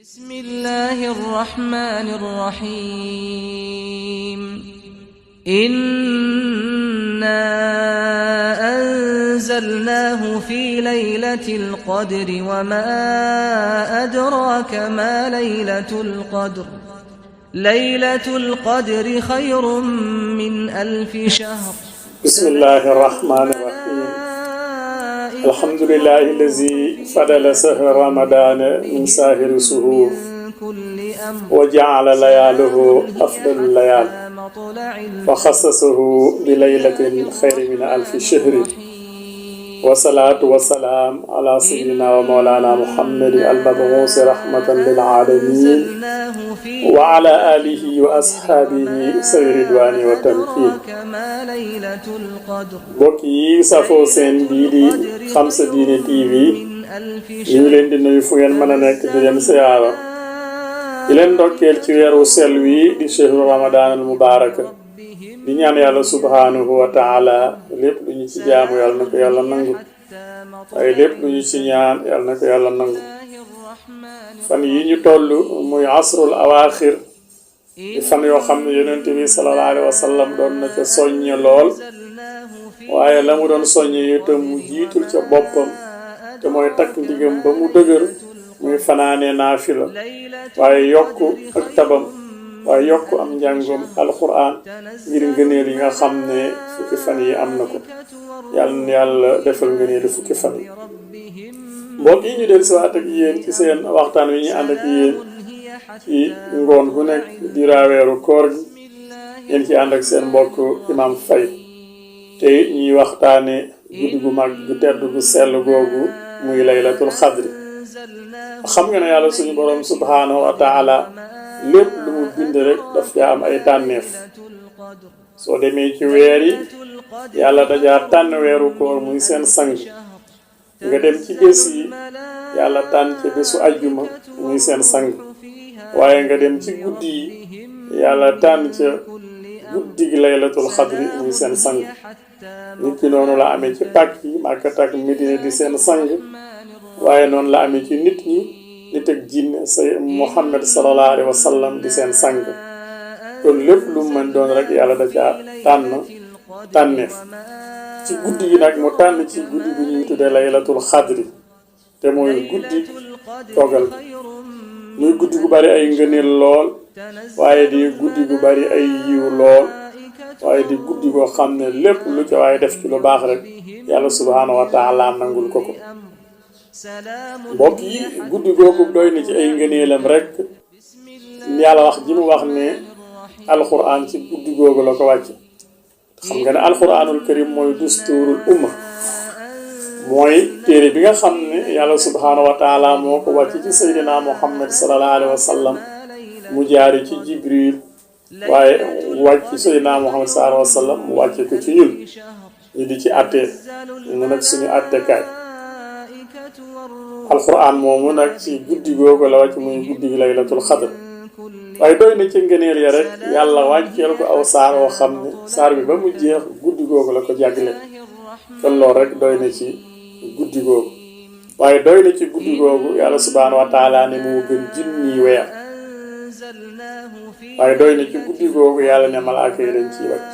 بسم الله الرحمن الرحيم إنا أنزلناه في ليلة القدر وما أدراك ما ليلة القدر ليلة القدر خير من 1000 شهر بسم الله الرحمن الرحيم الحمد لله الذي فضل شهر رمضان من سائر الشهور وجعل لياله أفضل الليال فخصصه بليلة خير من 1000 شهر والصلاة والسلام على سيدنا ومولانا محمد المبعوث رحمة للعالمين وعلى آله وأصحابه سير الرضوان والتمكين mbokk yi safoo seen bii di Xam Sa Diine TV ñu ngi leen di nuyu fu ngeen mën a nekk di leen siyaara di leen ndokkeel ci weeru sel wi di shahru ramadan al mubaraka di ñaan yàlla subhanahu wa taala lépp lu ñu ci jaamu yàlla na ko yàlla nangu waaye lépp lu ñu ci ñaan yàlla na ko yàlla nangu fan yi ñu toll muy asrul awaaxir di fan yoo xam ne yonent bi sallallahu alayhi wa sallam doon na ca soññe lool waaye la mu doon soññe itam mu jiitul ca boppam te mooy takk ndigam ba mu dëgër muy fanaanee naafila waaye yokk ak tabam waaye yokk am njàngum alquran ngir ngëneel yi nga xam ne fukki fan yi am na ko yàlla na yàlla defal ngëneelu fukki fan yi mbokk yi ñu del siwaat ak yéen ci seen waxtaan wi ñu ànd ak yéen ci ngoon gu nekk di raaweeru koor gi ngeen ci ànd ak seen mbokk imam Faye te ñuy waxtaane guddi gu mag gu tedd gu sell googu muy laylatul xadri xam nga ne yàlla suñu borom subhanahu wa taala lépp lu mu bind rek daf ca am ay tànneef soo demee ci weer yi yàlla dajaa tànn weeru koor muy seen sang nga dem ci bés yi yàlla tànn ca bésu ajjuma muy seen sang waaye nga dem ci guddi yi yàlla tànn ca guddi gi laylatul xadri muy seen sang nit ki noonu la amee ci pàkk yi Makka ak Medina di seen sang waaye noonu la amee ci nit ñi nit ak jinne say Muhammad sallallahu alayhi wa sallam di seen sang kon lépp lu mu mën doon rek yàlla da caa tànneef ci guddi gi nag mu tànn ci guddi gu ñuy tuddee laylatul xadri te mooy guddi toggal muy guddi gu bari ay ngëneel lool waaye di guddi gu bari ay yiw lool waaye di guddi goo xam ne lépp lu ca waaye def ci lu baax rek yàlla subhaanahu wa taala nangul ko ko mbokk yi guddi googu doy na ci ay ngëneelam rek yàlla wax ji mu wax ne alquran ci guddi googu la ko wàcc xam nga ne alquranul karim mooy dusturul umma mooy téere bi nga xam ne yàlla subhaanahu wa taala moo ko wàcc ci sayyidina muhammad sallallahu alayhi wa sallam mu jaari ci jibril waaye wàcc ci sayyidina muhammad sallallahu alayhi wa sallam mu wàcce ko ci ñun ñu di ci àttee mu nag suñu àttekaay alquran moomu nag ci guddi googu la wàcc muy guddi gi laylatul xadr waaye doy na ci ngëneel ya rek yàlla wàcceel ko aw saar woo xam ne saar bi ba mu jeex guddi googu la ko jagle kon loolu rek doy na ci guddi googu waaye doy na ci guddi googu yàlla subhaanahu wa taala ne moo gën junni weer waaye doy na ci guddi googu yàlla ne malaaka yi dañ ciy wàcc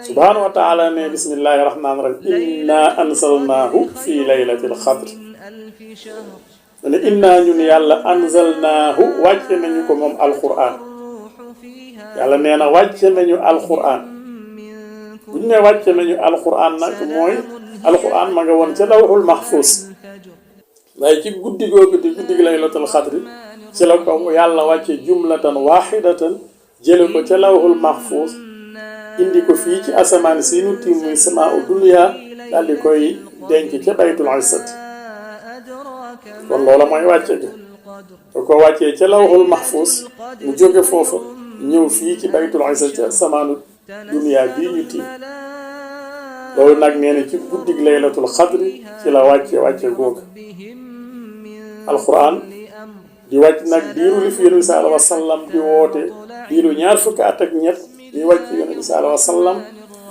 subhaanahu wa taala ne bismillahi rahmaani rahim inna anzalnaahu fi laylatil xadr ne inna ñun yàlla anzalnaahu wàcce nañu ko moom alquran yàlla nee na wàcce nañu alquran bu ñu ne wàcce nañu alquran nag mooy alquran ma nga woon ca lawhul mahfuz waaye ci guddi googu di guddi gi laylatul xadri ci la ko yàlla wàcce jumlatan waxidatan jële ko ca lawhul mahfuz indi ko fii ci asamaan si nu tiim muy samaa u dunya daal di koy denc ca baytul izzati kon loola mooy wàcce gi te ko wàccee ca lawhul mahfuz mu jóge foofa ñëw fii ci baytul izzati asamaanu dunya bii ñu tiim loolu nag nee na ci guddig laylatul xadri ci la wàcce googa alquran di wàcc nag diiru li fi yonent bi sallallahu alayhi wa sallam di woote diiru ñaar fukki at ak ñett di wàcc yonent bi sallallahu alayhi wa sallam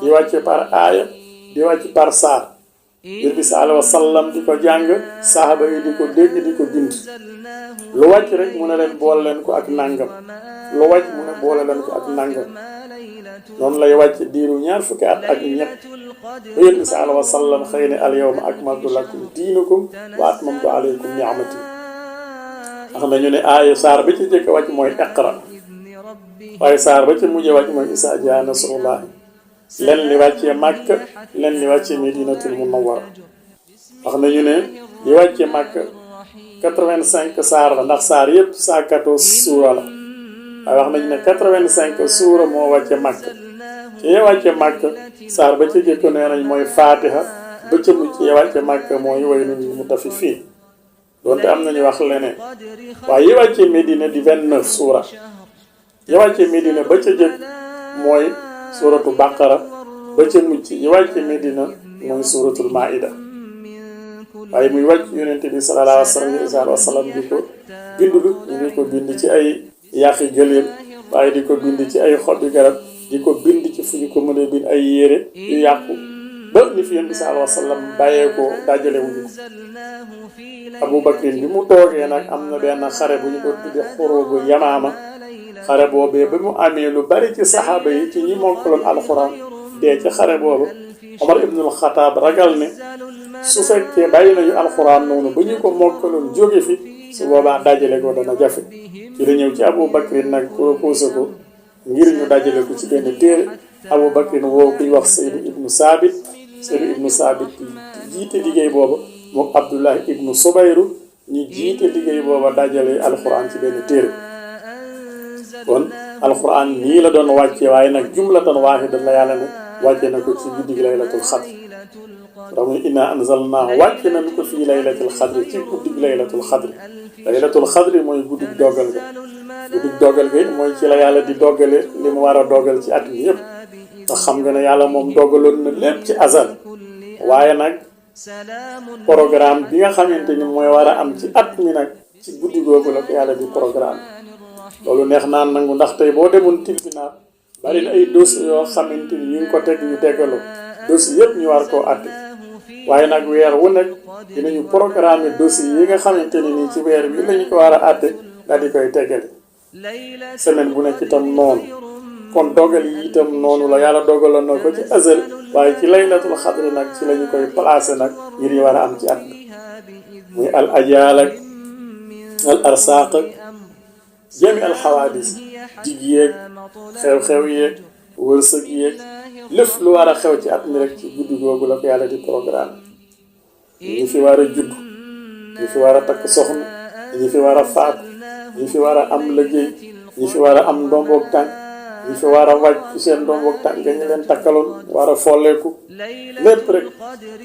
di wàcce par aaya di wàcc par saar Yonent bi sallallahu alayhi wa sallam di ko jàng saxaaba yi di ko dégg di ko bind lu wàcc rek mu ne leen boole leen ko ak nangam lu wàcc mu ne boole leen ko ak nangam noonu lay wàcc diiru ñaar fukki at ak ñett ba Yonent bi sallallahu alayhi wa sallam xëy ne al yawma akmaltu lakum diinakum wa atmamtu alaykum ni'mati wax nañu ne aaya saar ba ci jëkk wàcc mooy iqra waaye saar ba ci mujj wàcc mooy izaa jaa nasrullahi len li wàccee Makka len li wàccee Madinatul Munawwara wax nañu ne li wàccee Makka 85 saar la ndax saar yépp 114 suura la waaye wax nañu ne 85 suura moo wàcce Makka ci yee wàcce Makka saar ba ca jëkk nee nañ mooy Faatiha ba ca mujj yee wàcce Makka mooy waylun lil mutaffifiin donte am nañu wax leneen waaye yi wàcce Medina di 29 suura yi wàcce Medina ba ca jëkk mooy suratu Baqara ba ca mujj yi wàcce Medina mooy suratul Maida waaye muy wàcc Yonent bi sallallahu alayhi wa sallam di ko bindulu ñu ngi ko bind ci ay yàqi gëléem waaye di ko bind ci ay xobi garab di ko bind ci fu ñu ko mën a bind ay yére yu yàqu ba ni fi Yonent bi sallallahu alayhi wa sallam bàyyee ko dajale wuñu ko Abu Bakrin bi mu toogee nag am na benn xare bu ñu ko tuddee xurubu Yamaama xare boobee ba mu amee lu bari ci saxaaba yi ci ñi mokkaloon alxuraan dee ci xare boobu Omar ibnul Xataab ragal ne su fekkee bàyyi nañu alxuraan noonu ba ñu ko mokkaloon jóge fi su boobaa dajale ko dana jafe ci la ñëw ci Abu Bakrin nag proposé ko ngir ñu dajale ko ci benn téere Abu Bakrin woo kuy wax Saydu ibnu Saabit jiite liggéey booba moom Abdullah ibnu Subayru ñu jiite liggéey booba dajale alxuraan ci benn téere kon alxuraan nii la doon wàccee waaye nag jumlatan waahida la yàlla ne wàcce na ko ci guddi laylatul xadr ramu inna anzalnaahu wàcce nañ ko fii laylatul xadr ci guddi laylatul xadr laylatul xadr mooy guddi dogal ga mooy ci la yàlla di dogale li mu war a dogal ci at mi yëpp ndax xam nga ne yàlla moom dogaloon na lépp ci azal waaye nag programme bi nga xamante ni mooy war a am ci at mi nag ci guddi googu la ko yàlla di programme loolu neex naan nangu ndax tey boo demoon tribunal bari na ay dossiers yoo xamante ni ñu ngi ko teg ñu teggaloo dossiers yëpp ñu war koo àtte waaye nag weer wu nekk dinañu programmer dossiers yi nga xamante ni nii ci weer bi lañu ko war a àtte daal di koy teggale semaine bu nekk itam noonu kon dogal yi itam noonu la yàlla dogaloon na ko ci azal waaye ci laylatul xadri nag ci la ñu koy placé nag ngir ñu war a am ci at bi muy al ajaal ak al arsaq ak jami al xawaadis dig yeeg xew-xew yeeg wërsëg yeeg lépp lu war a xew ci at mi rek ci guddi googu la ko yàlla di programme ñi fi war a judd ñi fi war a takk soxna ñi fi war a faat ñi fi war a am liggéey ñi fi war a am ndomboog tànk ñi fi war a wàcc ci seen ndomboog tànk nga ñu leen takkaloon war a folleeku lépp rek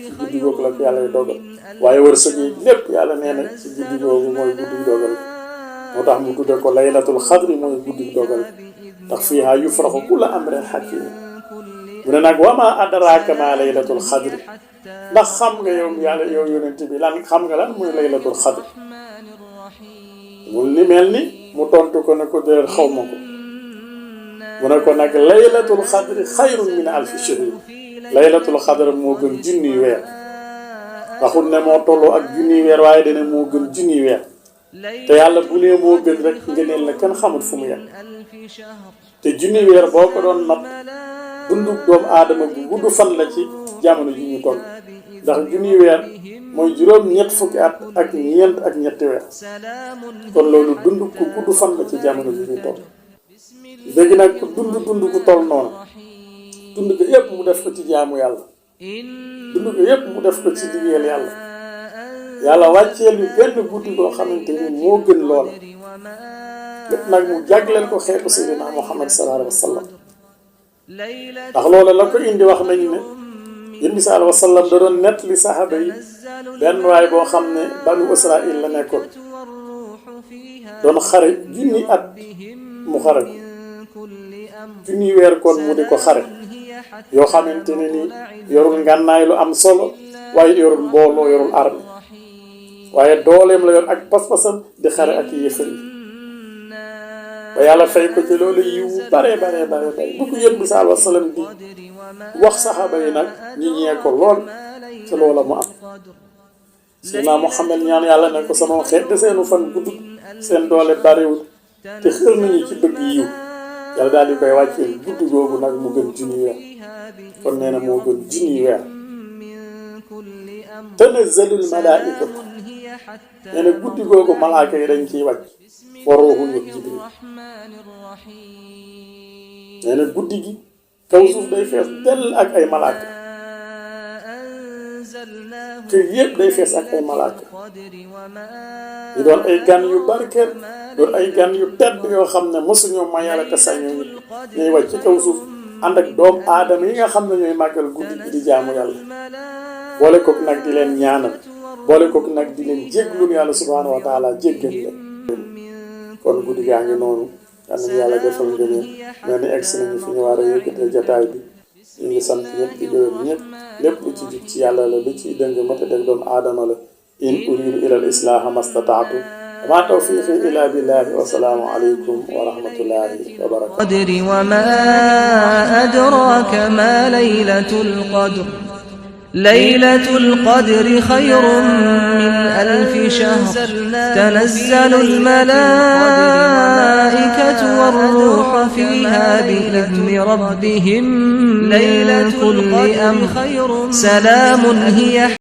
ci guddi googu la ko yàlla di dogal waaye wërsëg yi lépp yàlla nee na ci guddi googu mooy guddi dogal moo tax mu tudde ko laylatul xadri mooy guddi dogal ndax fiihaa yufraxu kullu amrin hakiim mu ne nag wa maa adraaka maa laylatul xadri ndax xam nga yow yàlla yow yonent bi lan xam nga lan muy laylatul xadri mu ni mel ni mu tontu ko ne ko déer xaw ma ko mu ne ko nag laylatul xadri xayrun min alfi shahr laylatul xadri moo gën junniy weer waxul ne moo tolloo ak junniy weer waaye dana moo gën junniy weer te yàlla bu nee moo gën rek ngëneel la kenn xamut fu mu yem te junni weer boo ko doon natt dundu doomu aadama bu gudd fan la ci jamono ji ñu toll ndax junni weer mooy juróom-ñett fukki at ak ñeent ak ñetti weer kon loolu dund ku gudd fan la ci jamono ji ñu toll léegi nag ku dund ku toll noonu dund ko yépp mu def ko ci jaamu yàlla dund ko yépp mu def ko ci liggéeyal yàlla yàlla wàcceel yu benn guddi boo xamante ni moo gën loola lépp nag mu jagleel ko xeetu Seydina Muhammad sallallahu alayhi wa sallam ndax loola la ko indi wax nañu ne Yonent bi sallallahu alayhi wa sallam da doon nett li saxaaba yi benn waay boo xam ne banu Israil la nekkoon doon xare junni at mu xare ko junni weer kon mu di ko xare yoo xamante ne ni yorul ngànnaay lu am solo waaye yorul mbooloo yorul arme waaye dooleem la yor ak pas-pasam di xare ak yéefar yi ba yàlla fay ko ci loolu yiw bare bu ko yéen bi sallallahu alayhi wa sallam di wax saxaaba yi nag ñi ñee ko lool te loola mu am Seydina Muhammad ñaan yàlla ne ko sama xeet de seenu fan gudd seen doole bariwul te xër nañu ci bëgg yiw yàlla daal di koy wàcceel guddi googu nag mu gën junni weer kon nee na moo gën junni weer tanazzalul malaa'ikatu nee na guddi googu malaaka yi dañ ciy wàcc wa ruuhu ak Jibril nee na guddi gi kaw suuf day fees dell ak ay malaaka te yëpp day fees ak ay malaaka yi doon ay gan yu barkeel doon ay gan yu tedd yoo xam ne mosuñoo ma yàlla te sañoo nit ñuy wàcc ci kaw suuf ànd ak doom aadama yi nga xam ne ñooy màggal guddi gi di jaamu yàlla boole kook nag di leen ñaanal boole kook nag di leen jéglul yàlla subhaanahu wa taala jéggal leen kon guddi gaa ngi noonu yal nañu yàlla defal ngëneel mel ni egg si nañu fi ñu war a yëkkatee jataay bi ñu ngi sant ñëpp di gërëm ñëpp lépp lu ci jub ci yàlla la lu ci dëng mata def doomu aadama la in uridu ila al islaha mastataatu ma tawfiqi illa billahi wa salaamu alaykum wa rahmatullahi wa barakatuh wa ma adraka ma laylatul qadr ليلة القدر خير من ألف شهر تنزل الملائكة والروح فيها بإذن ربهم من كل أمر سلام هي